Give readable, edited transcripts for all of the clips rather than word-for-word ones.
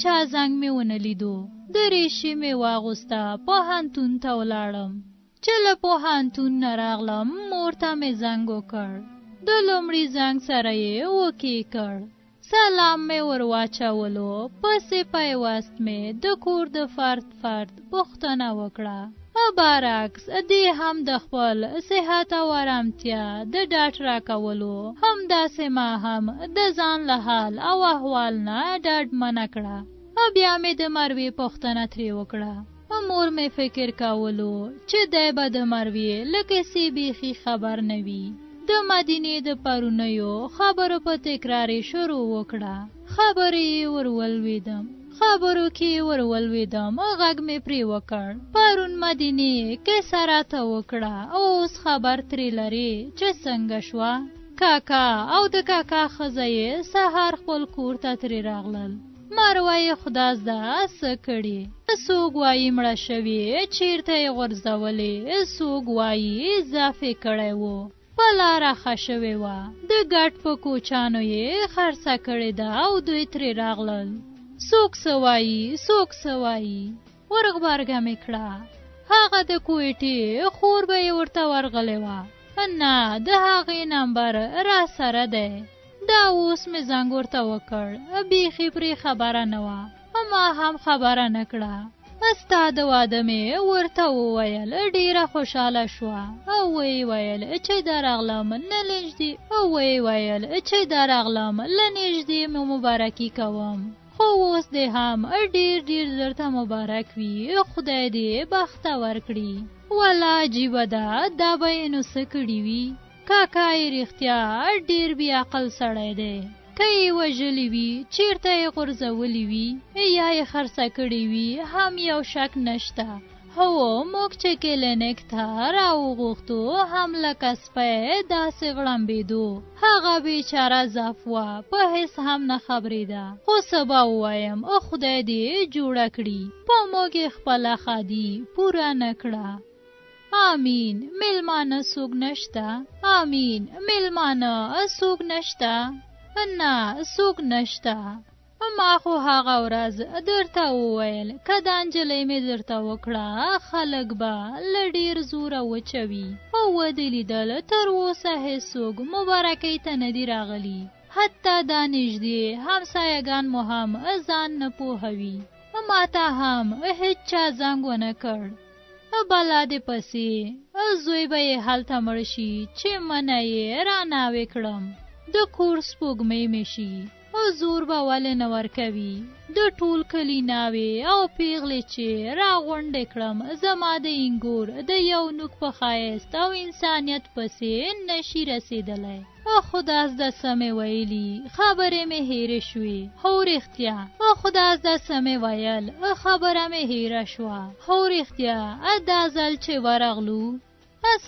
چا زنګ مې ونه لیدو. دریشي مې واغوسته، پوهنتون ته ولاړم. چې له پوهنتون نه راغلم، مور ته مې زنګ وکړ. د لومړي زنګ سره یې وکې کړ. سلام مې ور واچولو، پسې پیوست مې د کور د فرد فرد پوښتنه وکړه. برعکس دې هم د خپل صحت او ارامتیا د ډاډ راکولو، همداسې ما هم د ځان له حال او احوال نه ډاډمنه کړه. بیا مې د مروې پوښتنه ترې وکړه. مور مې فکر کولو چې دی به د مروې له کیسې بیخي خبر نه وي. د مدینې د پرونیو خبرو په تکرار یې شروع وکړه. خبرې یې ور ولوېدم، خبرو کې یې ور ولوېدم. غږ مې پرې وکړ، پرون مدینې کیسه راته وکړه، اوس خبر ترې لرې چې څنګه شوه؟ کاکا او د کاکا ښځه یې سهار خپل کور ته ترې راغلل. مروه یې خدازده څه کړي، څوک وایي مړه شوې، چیرته یې غورځولې، څوک وایي ضعف یې کړی و، په لاره ښه شوې وه، د ګټ په کوچانو یې خرڅه کړې ده او دوی ترې راغلل. څوک څه وایي، څوک څه وایي. ورغبرګه مې کړه، هغه د کویټې خور به یې ورته ورغلې وه. نه، د هغې نمبر را سره دی. دا اوس مې زنګ ورته وکړ، بیخي پرې خبره نه وه، ما هم خبره نه کړه. ستا د واده مې ورته وویل، ډېره خوشحاله شوه او ویې ویل چې درغلم نه نږدې، او ویې ویل چې درغلم له نږدې مې مبارکي کوم. خو اوس دې هم ډېر ډېر درته مبارک وي، خدای دې بختور کړي. ولا عجیبه ده، دا به یې نو څه کړي وي؟ کاکا یې رښتیا ډېر بې عقل سړی دی. که یې وژلي وي، چیرته یې غورځولي وي، یا یې خرڅه کړې وي، هم یو شک نشته. هو، موږ چې کلینیک ته راوغوښتو، هم لکه سپی داسې غړمبېدو. هغه بیچاره ضعف وه، په هېڅ هم نه خبرېده. خو څه به ووایم، خدای دې جوړه کړي، په موږ یې خپله ښادي پوره نه کړه. آمین. میلمانه څوک نشته؟ آمین. میلمانه څوک نشته؟ نه، څوک نشته. ما خو هغه ورځ درته وویل، که دا نجلۍ مې درته وکړه، خلک به له ډېر زوره وچوي. او ودې لیدل، تر اوسه هېڅوک مبارکۍ ته نه دي راغلي. حتی دا نږدې همسایهګان مو هم ځان نه پوهوي. ما ته هم هېچا زنګ ونه کړ. بلا دې پسې، زوی به یې هلته مړ شي چې منه یې راناوې کړم. د کور سپوږمۍ مې شي، زور به ولې نه ورکوي؟ د ټول کلي ناوې او پیغلې چې راغونډې کړم، زما د انګور د یو نوک په ښایست او انسانیت پسې نشي رسېدلی. خدازده څه مې ویلي، خبرې مې هېرې شوې. هو رښتیا، خدازده څه مې ویل، خبره مې هېره شوه. هو رښتیا، دا ځل چې ورغلو،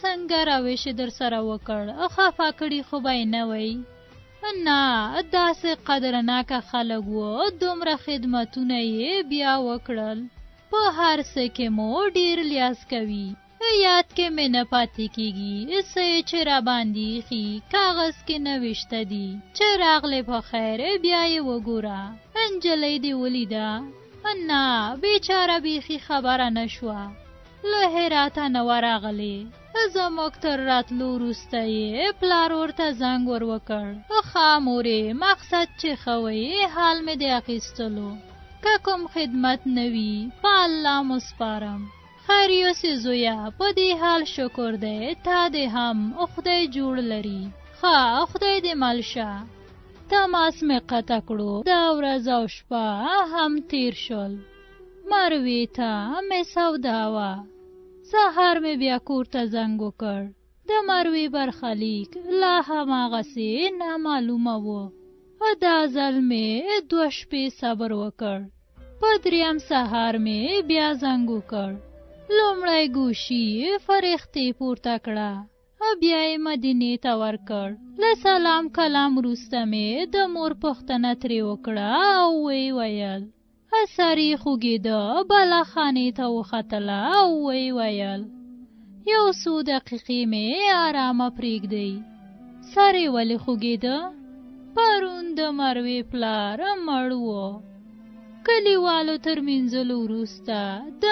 څنګه روش یې درسره وکړ؟ خفه کړي خو به یې نه وئ؟ نه، داسې قدرناکه خلک وو، دومره خدمتونه یې بیا وکړل. په هر څه کې مو ډېر لیاز کوي. یاد کې مې نه پاتې کېږي، څه یې چې راباندې ایښي کاغذ کې نوشته دي. چې راغلې په خیر، بیا یې وګوره. نجلۍ دې ولیده؟ نه، بیچاره بیخي خبره نه شوه. له هراته نه وه راغلې. زموږ تر راتلو وروسته یې پلار ورته زنګ ور وکړ. ښه مورې، مقصد چې ښه وئ، حال مې دې اخیستلو. که کوم خدمت نه وي، په الله مو سپارم. خیر یوسې زویه، په دې حال شکر دی، تا دې هم خدای جوړ لري. ښه، خدای دې مل شه. تماس مې قطع کړو. دا ورځ او شپه هم تیر شول. مروې ته مې سودا وه. سهار مې بیا کور ته زنګ وکړ. د مروې برخلیک لا هماغسې نامعلومه و. دا ځل مې دوه شپې صبر وکړ. په دریم سهار مې بیا زنګ وکړ. لومړی ګوشي فرښتې پورته کړه، بیا یې مدینې ته ورکړ. له سلام کلام وروسته مې د مور پوښتنه ترې وکړه او ویې ویل، سر یې خوږېده. بالاخانې ته وختله او ویې ویل، یو څو دقیقې مې آرامه پرېږدئ. سر یې ولې خوږېده؟ پرون د مروې پلار مړ و. کلیوالو تر مینځلو وروسته د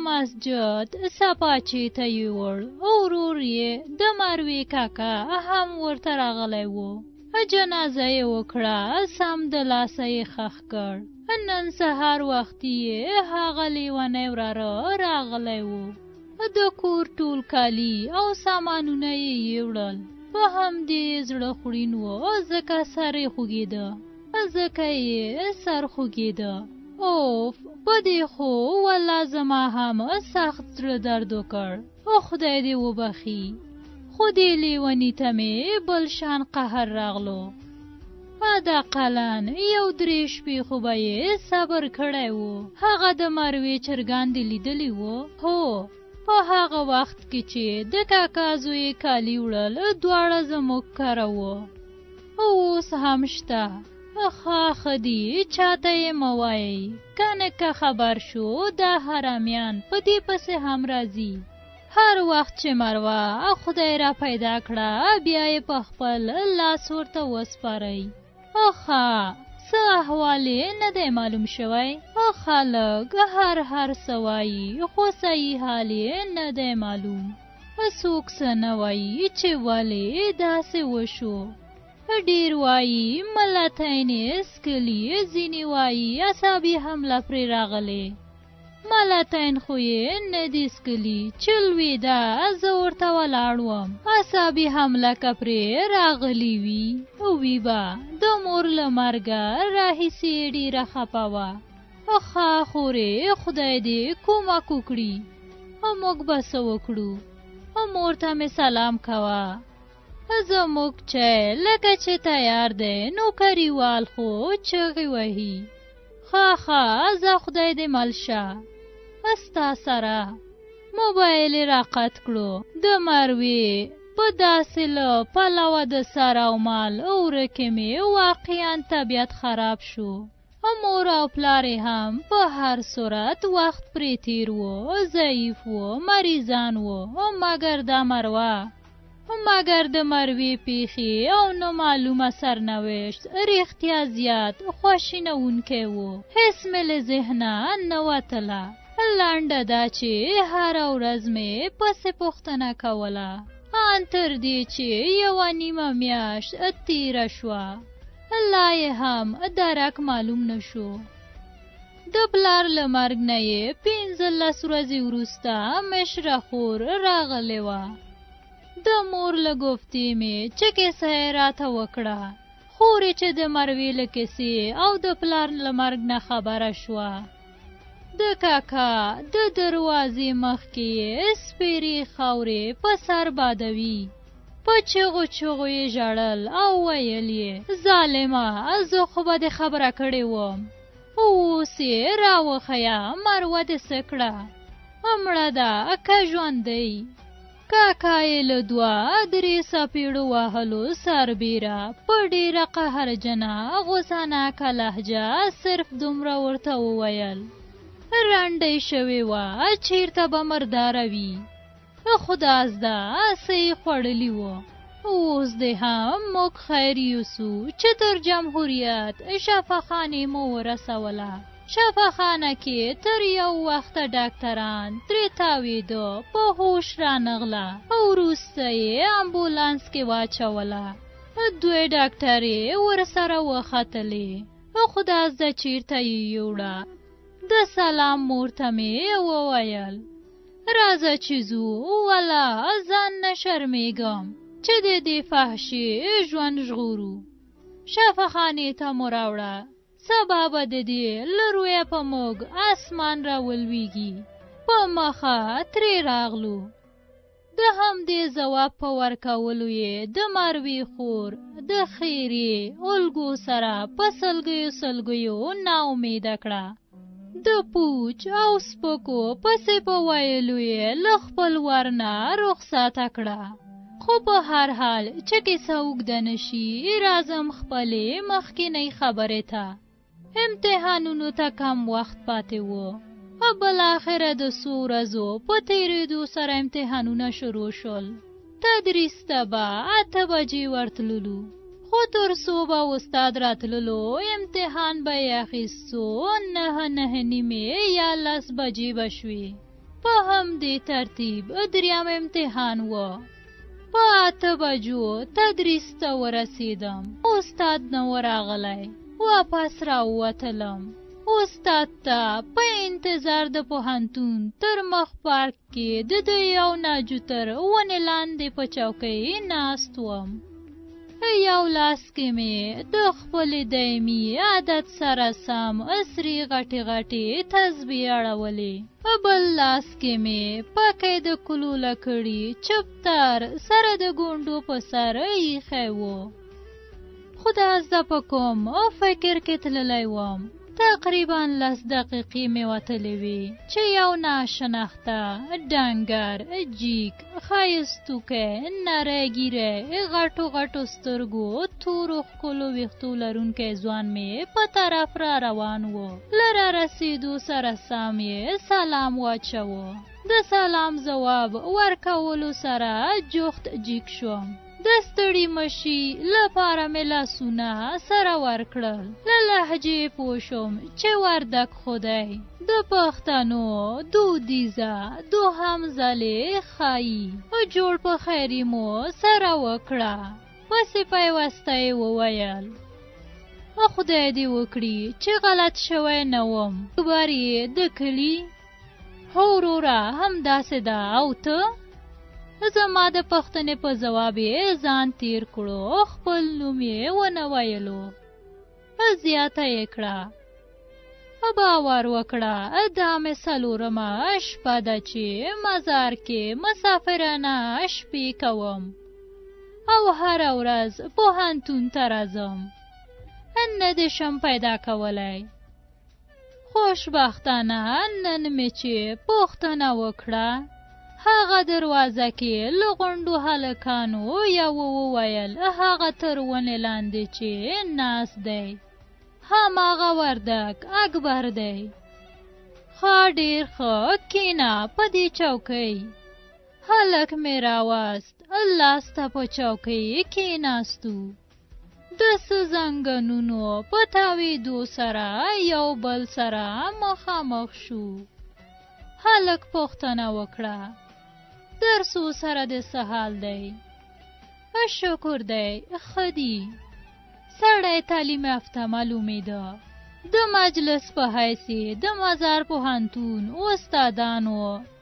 مسجد سپاچې ته یووړ. ورور یې د مروې کاکا هم ورته راغلی و. جنازه یې وکړه، سم د لاسه یې ښخ کړ. نن سهار وختي یې هغه لیونی وراره راغلی و. د کور ټول کالي او سامانونه یې یوړل. په همدې یې زړه خوړین و، ځکه سر یې خوږېده، ځکه یې سر خوږېده. اوف، په دې خو والله زما هم سخت زړه درد وکړ، خدای دې وبخي. خو دې لیوني ته مې بل شان قهر راغلو. اقلا یو درې شپې خو به یې صبر کړی و. هغه د مروې چرګان دې لیدلي وو؟ هو، په هغه وخت کې چې د کاکا زوی کالي وړل، دواړه زموږ کره وو، اوس هم شته. ښه ښه دي، چاته یې مه وایئ، کنه که خبر شو دا حرامیان په دې پسې هم راځي. هر وخت چې مروه خدای را پیدا کړه، بیا یې په خپل لاس ورته وسپارئ. ښه، څه احوال یې نه دی معلوم شوی. خلک هر هر څه وایي، خو صحیح حال یې نه دی معلوم. څوک څه نه وایي چې ولې داسې وشو. ډیر وایي ملاتین یې څکلي، ځینې وایي عصبي حمله پرې راغلې. ملاتین خو یې نه دي څکلي، چې لوېده زه ورته ولاړ وم. عصبي حمله که پرې راغلې وي، وي به. د مور له مرګه راهیسې ډېره خپه وه. ښه خورې، خدای دې کومک وکړي. موږ به څه وکړو؟ مور ته مې سلام کوه. زموږ چای لکه چې تیار دی، نوکریوال خو چغې وهي. ښه ښه، ځه خدای دې مل شه. ستا سره. موبایل یې راقطع کړو. د مروې په داسې له پلوه د سر او مال ورکې مې واقعا طبیعت خراب شو. مور او پلار یې هم په هر صورت وخت پرې تیر و، ضعیف و، مریضان و، مګر دا مروه، مګر د مروې پیښې او نامعلومه سرنوشت رښتیا زیات خواشینونکی و. هیڅ مې له ذهنه نه وتله. لنډه دا چې هره ورځ مې پسې پوښتنه کوله، ان تر دې چې یوه نیمه میاشت تېره شوه، لا یې هم درک معلوم نه شو. د پلار له مرګ نه یې 15 ورځې وروسته مشره خور راغلې وه. د مور له ګفتې مې چې کیسه یې راته وکړه. خور یې چې د مروې له کیسې او د پلار له مرګ نه خبره شوه، د کاکا د دروازې مخکې یې سپېرې خاورې په سر بادوي. په چغو چغو یې ژړل او ویل یې: ظالمه، زه خو به دې خبره کړې وم. اوس یې راوښیه، مروه دې څه کړه؟ مړه ده که ژوندۍ؟ کاکا یې له دوه درې څپېړو وهلو سربېره په ډېره قهرجنه غوسه ناکه لهجه صرف دومره ورته وویل: رنډۍ شوې وه، چېرته به مرداره وي؟ خدا زده څه یې خوړلي وو. اوس دې هم موږ خیر یوسو چې تر جمهوریت شفاخانې مو ورسوله. شفاخانه کې تر یو وخته ډاکتران ترې تاوېده، په هوش رانغله. وروسته یې امبولانس کې واچوله. دوې ډاکټرې ورسره وختلې، خدا زده چېرته یې یوړه. د سلام مور ته مې وویل: راځه چې ځو، ولا ځان نه شرمېږم چې د دې فحشې ژوند ژغورو. شفاخانې ته مو راوړه. سبا به د دې له رویه په موږ اسمان راولویږي. په مخه ترې راغلو. د همدې ځواب په ورکولو یې د مروې خور د خیرې الګو سره په سلګیو سلګیو ناامیده کړه. د پوچ او سپکو پسې په ویلو یې له خپل ور نه رخصته کړه. خو په هر حال چې کیسه اوږده نه شي، راځم خپلې مخکینۍ خبرې ته. امتحانونو ته کم وخت پاتې و. بالاخره د څو ورځو په تېرېدو سره امتحانونه شروع شول. تدریس ته به 8 بجې ورتللو، خو تر څو به استاد راتللو، امتحان به یې اخیستو، 9، 9:30 یا 10 بجې به شوې. په همدې ترتیب دریم امتحان و. په 8 بجو تدریس ته ورسېدم، استاد نه و راغلی. واپس راووتلم، استاد ته په انتظار د پوهنتون تر مخ پارک کې د د یو ناجو تر ونې لاندې په چوکۍ ناست وم. یو لاس کې مې د خپلې دایمي عادت سره سم سرې غټې غټې تسبیح اړولې، بل لاس کې مې پکې د کلو لکړي چپتر سره د ګونډو په سر ایښی و. خدا زده په کوم فکر کې تللی وم. تقریبا 10 دقیقې مې وتلې وې چې یو ناشناخته، ډنګر، جیګ، ښایستوکی، نری ږیری، غټو غټو سترګو، تورو ښکلو ویښتو لرونکی ځوان مې په طرف را روان و. له را رسېدو سره سم یې سلام واچوه. د سلام ځواب ورکولو سره جوخت جیګ شوم. د ستړي مشي لپاره مې لاسونه سره ورکړل. له لهجې پوه شوم چې وردک خو دی، د پښتنو دودیزه دوهم ځلې ښایي. جوړ په خیري مو سره وکړه. پسې پیوسته یې وویل، خدای دې وکړي چې غلط شوی نه وم، اکبر یې د کلي؟ هو وروره، همداسې ده. او ته؟ زما د پوښتنې په ځواب یې ځان تیر کړو، خپل نوم یې ونه ویلو. زیاته یې کړه، باور وکړه دا مې څلورمه شپه ده چې مزار کې مسافرانه شپې کوم او هره ورځ پوهنتون ته راځم، نه دې شم پیدا کولی. خوشبختانه نن مې چې پوښتنه وکړه، هغه دروازه کې له غونډو هلکانو یو وویل، هغه تر ونې لاندې چې ناست دی هماغه وردک اکبر دی. ښه ډېر ښه، کښېنه په دې چوکۍ. هلک مې راوست، لاس ته په چوکۍ کښېناستو. د څه زنګنونو په تاوېدو سره یو بل سره مخامخ شو. هلک پوښتنه وکړه، درسو سره د څه حال دی؟ شکر دی، ښه دي. سړی تعلیم یافته معلومېده. د مجلس په حیث یې د مزار پوهنتون استادانو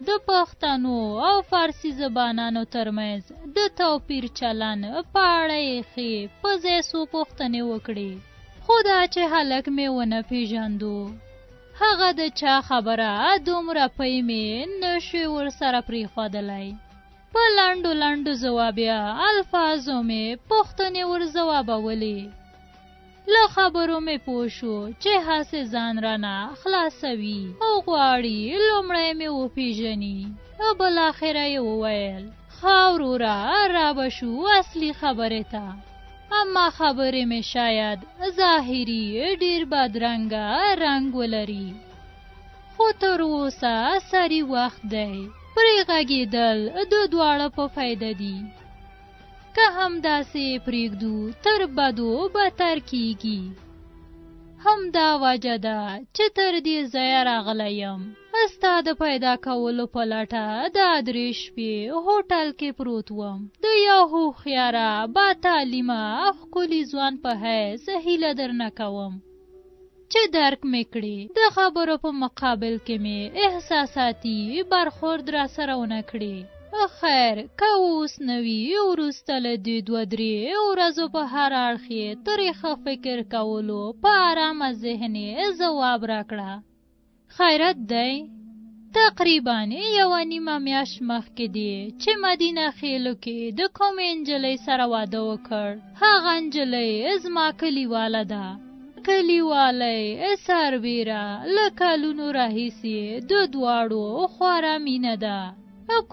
د پښتنو او فارسي زبانانو ترمنځ د توپیر چلن په اړه یې ښې په ځای څو پوښتنې وکړې. خو دا چې هلک مې ونه پېژندو، هغه د چا خبره دومره پۍ مې نه شوې ورسره پرېښودلی. په لنډو لنډو ځوابیه الفاظو مې پوښتنې ور ځوابولې. له خبرو مې پوه شو چې هسې ځان رانه خلاصوي او غواړي لومړی مې وپېژني. بالاخره یې وویل، ښه وروره، را به شو اصلي خبرې ته. اما خبرې مې شاید ظاهري ډېر بدرنګه رنګ ولري، خو تر اوسه سري وخت دی، پرې غږېدل د دواړو په فایده دي. که همداسې پرېږدو تر بدو بتر کیږي. همدا وجه ده چې تر دې ځایه راغلی یم. ستا د پیدا کولو په لټه دا 3 شپې هوټل کې پروت وم. د یو هوښیاره، با تعلیمه، ښکلي ځوان په حیث هیله درنه کوم چې درک مې کړې. د خبرو په مقابل کې مې احساساتي برخورد را سره ونه کړې. خیر، که اوس نه وي، وروسته له دې 2-3 ورځو په هر اړخ یې ترې ښه فکر کولو په ارامه ذهن یې ځواب راکړه. خیرت دی. تقریبا 1.5 میاشت مخکې دی چې مدینه خېلو کې د کومې نجلۍ سره واده وکړ، هغه نجلۍ زما کلیواله ده. کلیوالۍ سربېره له کلونو راهیسې د دواړو خورا مینه ده.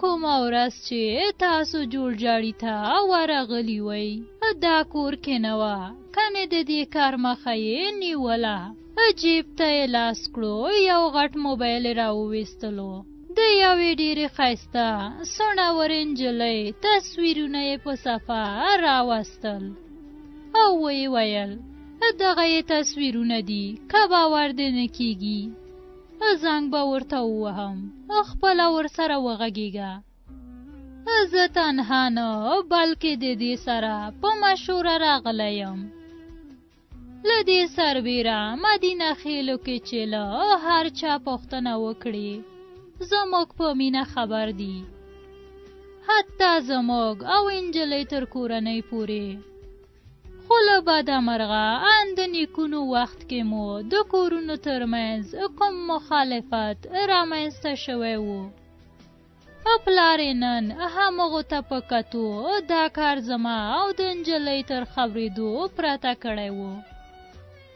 کومه ورځ چې تاسو جوړجاړي ته ورغلي وئ، دا کور کې نه وه، کنې د دې کار مخه یې نیوله. جیب ته یې لاس کړو، یو غټ موبایل یې راوویستلو. د یوې ډېرې ښایسته سڼورې نجلۍ تصویرونه یې په صفه راوستل. او ویې ویل، دغه یې تصویرونه دي، که باور دې نه کیږي زنګ به ورته ووهم، خپله ورسره وغږیږه. زه تنها نه بلکې د دې سره په مشوره راغلی یم. له دې سربېره مدینه خېلو کې چې له هر چا پوښتنه وکړي زموږ په مینه خبر دي، حتی زموږ او نجلۍ تر کورنۍ پورې. خو له بده مرغه ان د نیکونو وخت کې مو د کورونو ترمنځ کوم مخالفت رامنځته شوی و. پلار یې نن همغو ته په کتو دا کار زما او د نجلۍ تر خبرېدو پرته کړی و.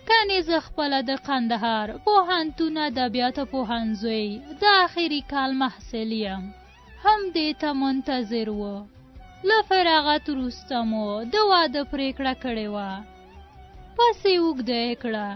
کنې زه خپله د قندهار پوهنتون ادبیاتو پوهنځی د آخري کال محصل یم، هم دې ته منتظر و. له فراغت وروسته مو د واده پرېکړه کړې وه. پسې اوږده یې کړه،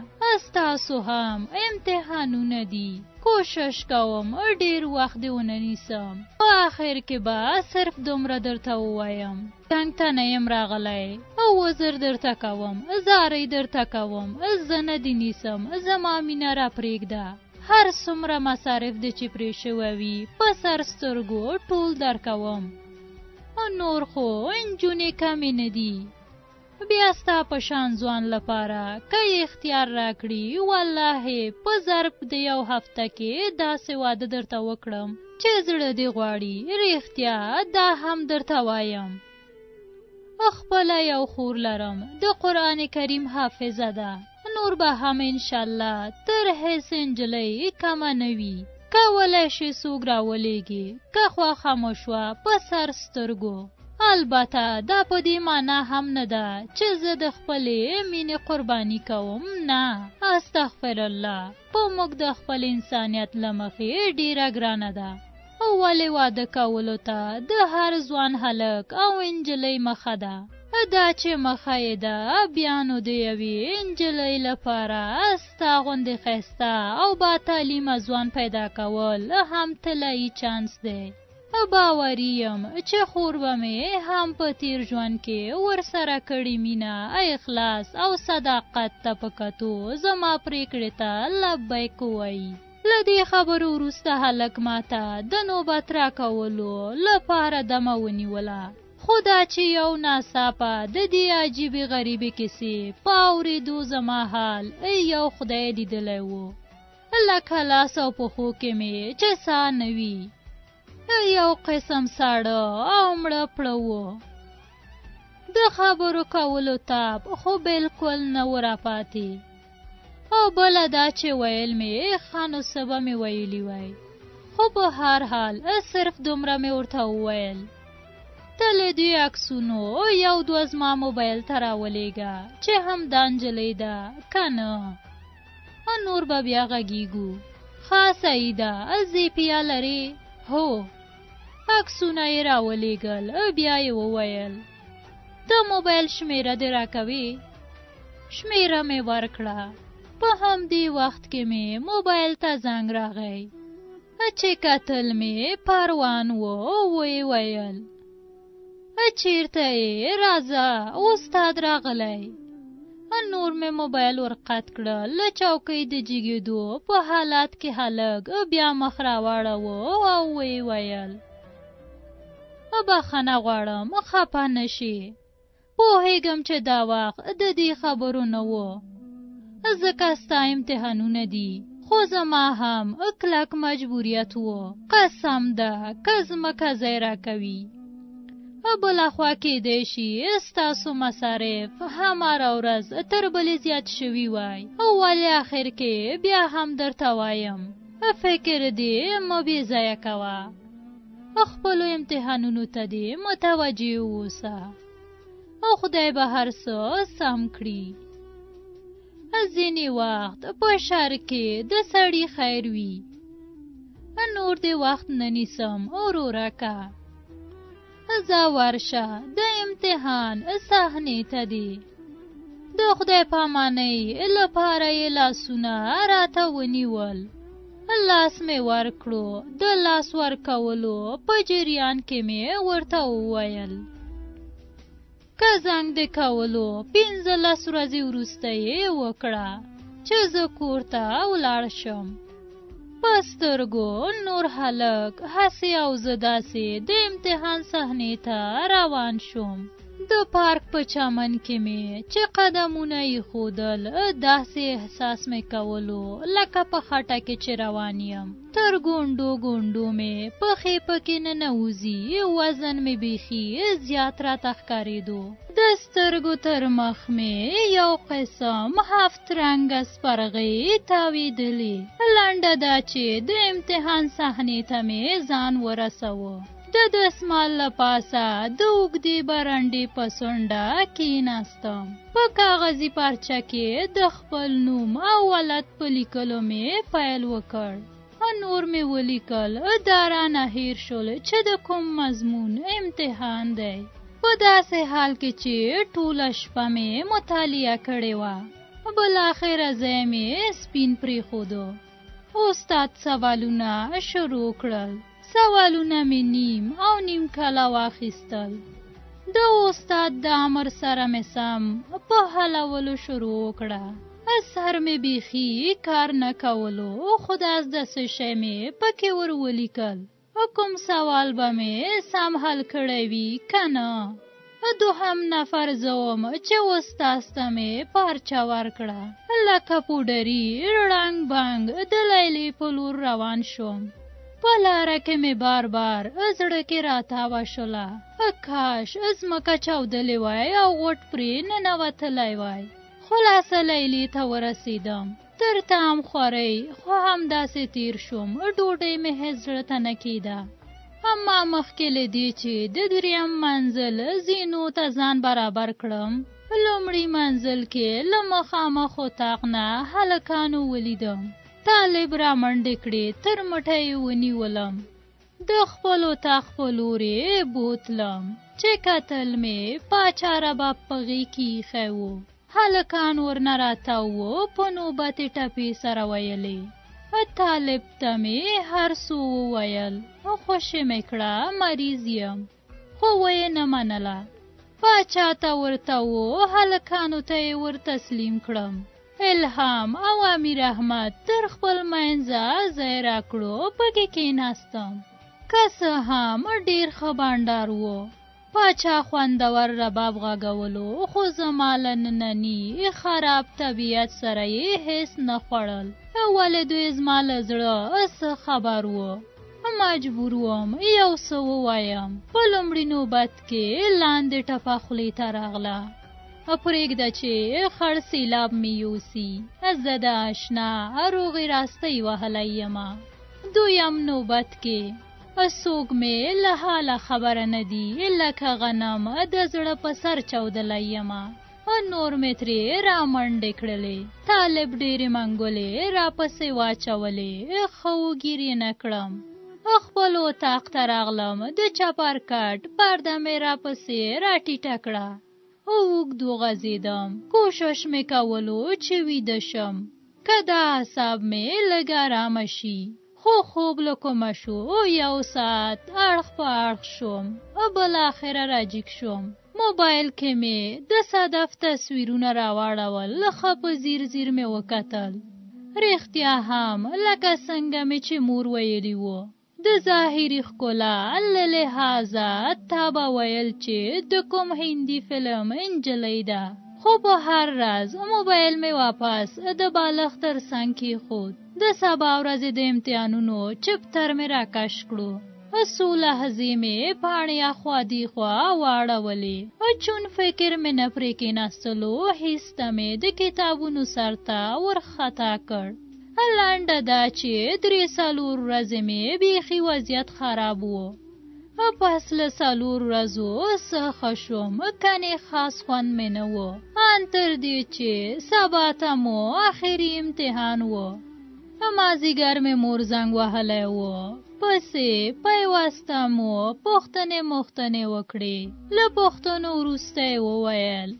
ستاسو هم امتحانونه دي، کوشش کوم ډېر وخت دې ونه نیسم. په آخر کې به صرف دومره درته ووایم، جنګ ته نه یم راغلی، عذر درته کوم، زارۍ درته کوم، زه نه دې نیسم، زما مینه راپرېږده. هر څومره مصارف دې چې پرې شوی وي په سر سترګو ټول درکوم. نور خو نجونې کمې نه دي، بیا ستا په شان ځوان لپاره که یې اختیار راکړي والله په ظرف د یو هفته کې داسې واده درته وکړم چې زړه دې غواړي. رښتیا دا هم درته وایم، خپله یو خور لرم، د قرآن کریم حافظه ده، نور به هم انشاءالله تر هېڅ نجلۍ کمه نه وي. کولی شي څوک راولېږي که خوښه مو شوه په سر سترګو. البته دا په دې معنا هم نه ده چې زه د خپلې مینې قرباني کوم، نه، استغفر الله، په موږ د خپل انسانیت له مخې ډېره ګرانه ده. ولې واده کولو ته د هر ځوان هلک او نجلۍ مخه ده، دا چې مخه یې ده بیا نو د یوې نجلۍ لپاره ستا غوندې ښایسته او با تعلیمه ځوان پیدا کول هم طلایي چانس دی. باوري یم چې خور به مې هم په تیر ژوند کې ورسره کړې مینه، اخلاص او صداقت ته په کتو زما پرېکړې ته لبیک ووایي. له دې خبرو وروسته هلک ماته د نوبت راکولو لپاره دمه ونیوله، خو دا چې یو ناڅاپه د دې عجیبې غریبې کیسې په اورېدو زما حال یو خدای لیدلی و، لکه لاس او پښو کې مې چې ساه نه وي، یو قسم ساړه او مړه پړه و. د خبرو کولو تاب خو بالکل نه و راپاتې. او بله دا چې ویل مې ښه نو څه به مې ویلي وای، خو په هر حال صرف دومره مې ورته وویل، ته له دې عکسونو یو دوه زما موبایل ته راولېږه چې هم دا نجلۍ ده که نه، نور به بیا غږیږو. ښه صحیح ده، زیپیا لرې؟ هو. عکسونه یې راولېږل، بیا یې وویل، د موبایل شمېره دې راکوې؟ شمېره مې ورکړه. په همدې وخت کې مې موبایل ته زنګ راغی، چې کتل مې پروان و. ویې ویل، چیرته یې؟ راځه استاد راغلی. نور مې موبایل ورقط کړه. له چوکۍ د جګېدو په حالت کې هلک بیا مخ راواړاوه او ویې ویل، بخښنه غواړم، خپه نه شي، پوهېږم چې دا وخت د دې خبرو نه و، ځکه ستا امتحانونه دي، خو زما هم کلک مجبوریت و، قسم ده که ځمکه ځای راکوي. بله خوا کېدای شي ستاسو مصارف هم هره ورځ تر بلې زیات شوي وای، ولې آخر کې بیا هم درته وایم، فکر دې مه بې ځایه کوه، خپلو امتحانونو ته دې متوجه اوسه، او خدای به هر څه سم کړي. ځینې وخت په شر کې د سړي خیر وي. نور دې وخت نه نیسم ورورکه، ځه ورشه د امتحان صحنې ته دې. د خدای پامانۍ لپاره یې لاسونه راته ونیول، لاس مې ورکړو. د لاس ورکولو په جریان کې مې ورته وویل، که زنګ دې کولو 15 ورځې وروسته یې وکړه چې زه کور ته ولاړ شم. په سترګو نور هلک هسې او زه داسې د امتحان صحنې ته روان شوم. د پارک په چمن کې مې چې قدمونه ایښودل، داسې احساس مې کولو لکه په خټه کې چې روان یم. تر ګونډو ګونډو مې پښې پکې ننوځي، وزن مې بیخي زیات راته ښکارېدو. د سترګو تر مخ مې یو قسم هفت رنګه سپرغۍ تاوېدلې. لنډه دا چې د امتحان صحنې ته مې ځان ورسوه. د دستمال له پاسه د اوږدې برنډې په څنډه کیناستم. په کاغذي پارچه کې د خپل نوم او ولد په لیکلو مې پیل وکړ. نور مې ولیکل، دا رانه هېر شول چې د کوم مضمون امتحان دی. په داسې حال کې چې ټوله شپه مې مطالعه کړې وه. بالاخره ځای مې سپین پرېښودو. استاد سوالونه شروع کړل. سوالونه مې نیم او نیم کله واخیستل. د استاد د امر سره مې سم په حلولو شروع وکړه. سر مې بیخي کار نه کولو، خو داس د څه شی مې پکې ور ولیکل. کوم سوال به مې سم حل کړی وي که نه. دوهم نفر زه وم چې استاد ته مې پارچه ورکړه. لکه پوډري ړنګ بنګ د لیلې په لور روان شوم. په لاره کې مې بار بار زړه کې راتاوه شوله، کاش ځمکه چاودلې وای او غوټ پرې ننوتلی وای. خلاصه لیلې ته ورسېدم. تر تام خورۍ خو همداسې تیر شوم. ډوډۍ مې هېڅ زړه ته نه کېده. اما مخکې له دې چې د دریم منزل زینو ته ځان برابر کړم، لومړي منزل کې له مخامخ اتاق نه هلکانو ولیدم. طالب رامنډې کړې، تر مټه یې ونیولم. د خپل اتاق په لور یې بوتلم. چې کتل مې پاچا رباب په غېږ کې ایښی و. هلکان ورنه راتاو وو، په نوبت یې ټپې سره ویلې. طالب ته مې هر څه وویل، خوشې مې کړه، مریض یم، خو ویې نه منله. پاچا ته ورته و، هلکانو ته یې ور تسلیم کړم. الهام او امیر احمد تر خپل منځه ځای راکړو، پکې کېناستم. که څه هم ډېر ښه بانډار و. پاچا خوندور رباب غږولو، خو زما له ننني خراب طبیعت سره یې هېڅ نه خوړل. ولې دوی زما له زړه څه خبر و. مجبور وم یو څه ووایم. په لومړي نوبت کې لاندې ټپه خولې ته راغله. پرېږده چې خړ سیلاب مې یوسي، زه د اشنا روغې راستۍ وهلی یمه. دویم نوبت کې څوک مې له حاله خبره نه دي، لکه غنم د زړه په سر چاودلی یمه. نور مې ترې رامنډې کړلې. طالب ډېرې منګولې راپسې واچولې، ښه وګیر یې نه کړم. خپل اتاق ته راغلم، د چپرکټ پرده مې راپسې راټیټه کړه. اوږد وغځېدم. کوشش مې کولو چې ویده شم، که دا اعصاب مې لږ ارامه شي. خو خوب له کومه شو. یو ساعت اړخ په اړخ شوم، بالاخره راجیګ شوم. موبایل کې مې د صدف تصویرونه راواړول، ښه په ځیر ځیر مې وکتل. رښتیا هم لکه څنګه مې چې مور ویلي وو، د ظاهري ښکلا له لحاظه تا به ویل چې د کوم هندي فلم نجلۍ ده. خو په هر راز موبایل مې واپس د بالښت تر څنګ کېښود. د سبا ورځې د امتحانونو چپتر مې راکش کړو. څو لحظې مې پاڼې اخوا دیخوا واړولې. چون فکر مې نه پرې کېناستلو، هېڅ ته مې د کتابونو سر ته ورخطا کړ. لنډه دا چې 3-4 ورځې مې بیخي وضعیت خراب و. پس له 4 ورځو څه ښه شوم، کنې خاص خوند مې نه و. ان تر دې چې سبا ته مو اخري امتحان و. مازیګر مې مور زنګ وهلی و. پسې پیوسته مو پوښتنې مختنې وکړې. له پوښتنو وروسته یې وویل،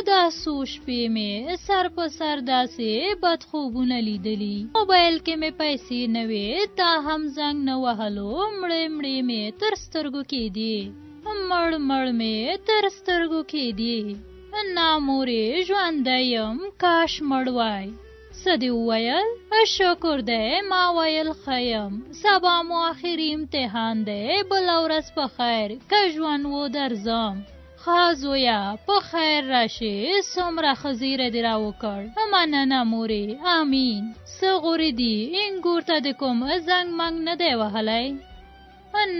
دا څو شپې مې سر په سر داسې بد خوبونه لیدلي. موبایل کې مې پیسې نه وې، تا هم زنګ نه وهلو، مړې مړې مې تر سترګو کېدې. مړ مړ مې تر سترګو کېدې. نه مورې، ژوندی یم، کاش مړ وای. څه دې وویل؟ شکر دی، ما ویل ښه یم. سبا مو اخري امتحان دی، بله ورځ په خیر که ژوند و درځم. ښه زویه، په خیر راشې، څومره ښه زیری دې راوکړ. مننه مورې، امین. څه غورې دي، اینګور ته دې کوم زنګ منګ نه دی وهلی؟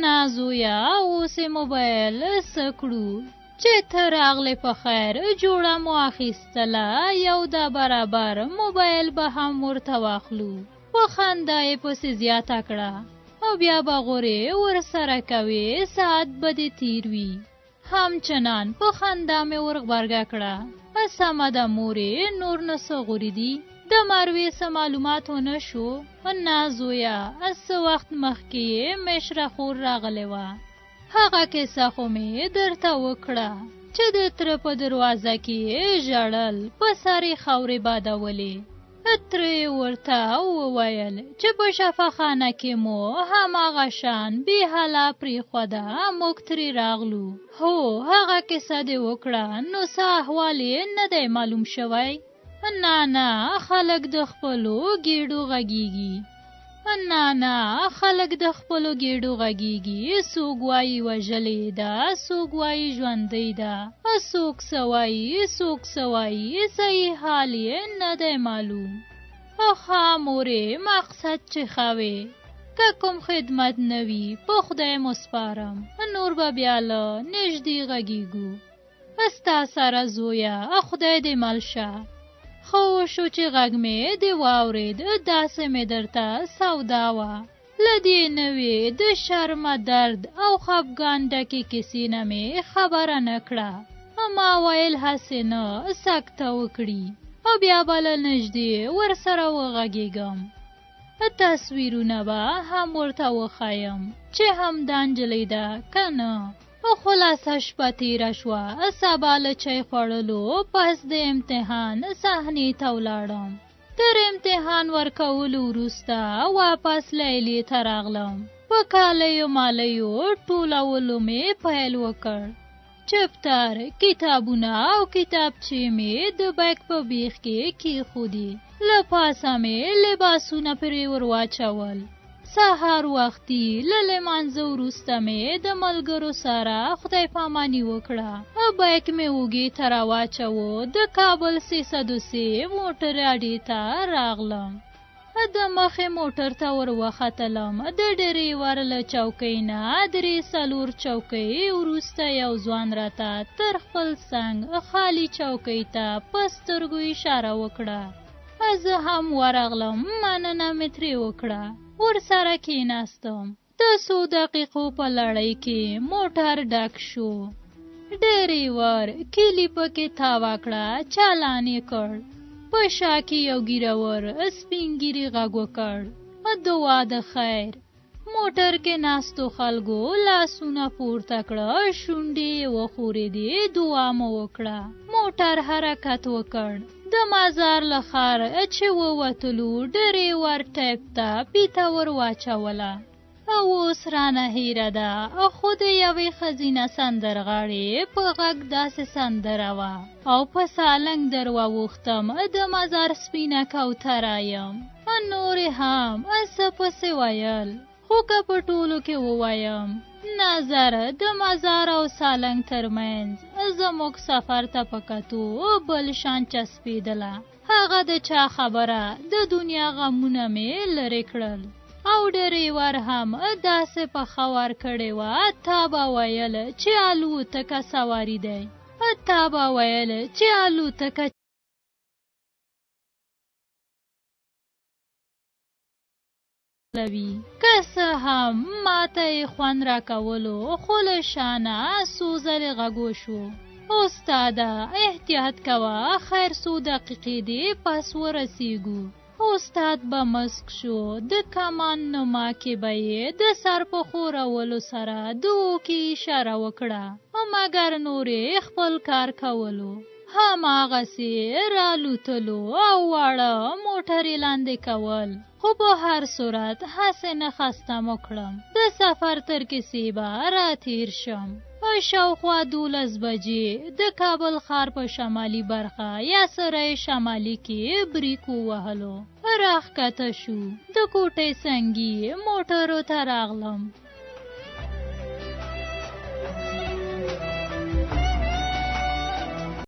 نه زویه، اوس یې موبایل څه کړو؟ چې ته راغلې په خیر، جوړه مو اخیستله، یو دا برابر موبایل به هم ورته واخلو. په خندا یې پسې زیاته کړه، او بیا به غورې ورسره کوې، ساعت به دې تیر وي. همچنان په خندا مې ورغبرګه کړه، سمه ده مورې، نور نو څه غورې دي؟ د مروې څه معلومات ونه شو؟ نه زویه، څه وخت مخکې یې مشره خور راغلې وه. هغه کیسه خو مې درته وکړه چې د تره په دروازه کې یې ژړل، په سر یې خاورې بادولې. تره یې ورته وویل چې په شفاخانه کې مو هماغه شان بې حاله پرېښوده، موږ ترې راغلو. هو، هغه کیسه دې وکړه، نو څه احوال یې نه دی معلوم شوی؟ نه نه، خلک د خپلو ګېډو غږېږي. نه نه، خلک د خپلو ګېډو غږېږي. څوک وایي وژلې ده، څوک وایي ژوندۍ ده، څوک څه وایي، څوک څه وایي، صحیح حال یې نه دی معلوم. ښه مورې، مقصد چې ښه وې، که کوم خدمت نه وي په خدای مو سپارم، نور به بیا له نږدې غږېږو. ستا سره زویه، خدای دې مل شه. ښه وشو چې غږ مې دې واورېد، داسې مې درته سودا وه. له دې نوې د شرمه درد او خفګان ډکې کیسې نه مې خبره نه کړه. ما ویل هسې نه سکته وکړي او بیا به له نږدې ورسره وغږېږم. تصویرونه به هم ورته وښایم چې همدا نجلۍ ده که نه. خلاصه شپه تېره شوه. سبا له چای خوړلو پس د امتحان صحنې ته ولاړم. تر امتحان ورکولو وروسته واپس لیلې ته راغلم. په کالیو مالیو ټولولو مې پیل وکړ. چپتر، کتابونه او کتابچې مې د بیک په بیخ کې کېښودې. له پاسه مې لباسونه پرې ورواچول. سهار وختي له لمانځه وروسته مې د ملګرو سره خدای پاماني وکړه. بیک مې اوږې ته راواچوه، د کابل 303 موټر اډې ته راغلم. د مخې موټر ته ور وختلم. د ډریور له چوکۍ نه 3-4 چوکۍ وروسته یو ځوان راته تر خپل څنګ خالي چوکۍ ته په سترګو اشاره وکړه. زه هم ورغلم، مننه مې ترې وکړه، ورسره کېناستم. د څو دقیقو په لړۍ کې موټر ډک شو. ډریور کیلي پکې تاوه کړه، چالان یې کړ. په شا کې یو ږیرور سپین ږیري غږ وکړ، دعا د خیر. موټر کې ناستو خلکو لاسونه پورته کړه، شونډې یې وښورېدې، دعا مو وکړه. موټر حرکت وکړ. د مزار له ښار چې ووتلو، ډریور ټیپ ته پیته ور واچوله. اوس رانه هیره ده، خو د یوې ښځینه سندرغاړې په غږ داسې سندره وه او په سالنګ در واوښتم، د مزار سپینه کوتره یم. نورې هم څه پسې ویل، خو که په ټولو کې ووایم، نظر د مزار او سالنګ ترمنځ زموږ سفر ته په کتو بل شان چسپېدله. هغه د چا خبره، د دنیا غمونه مې لرې کړل. او ډریور هم داسې پخه ورکړې وه، تا به ویل چې الوتکه سواري دی، تا به ویل چې الوتکه چلوي. که څه هم ماته یې خوند راکولو، خو له شانه څو ځلې غږ وشو، استاده احتیاط کوه، خیر څو دقیقې دې پس ورسېږو. استاد به مسک شو، د کمان نما کې به یې د سر په ښورولو سره د اوکې اشاره وکړه، مګر نور یې خپل کار کولو. هماغسې رالوتلو او واړه موټر یې لاندې کول. خو په هر صورت هسې نه خسته مو کړم، د سفر تر کیسې به راتېر شم. په شاوخوا 12 بجې د کابل ښار په شمالي برخه یا سرای شمالي کې بریک ووهلو. راښکته شو، د کوټې سنګي موټرو ته راغلم.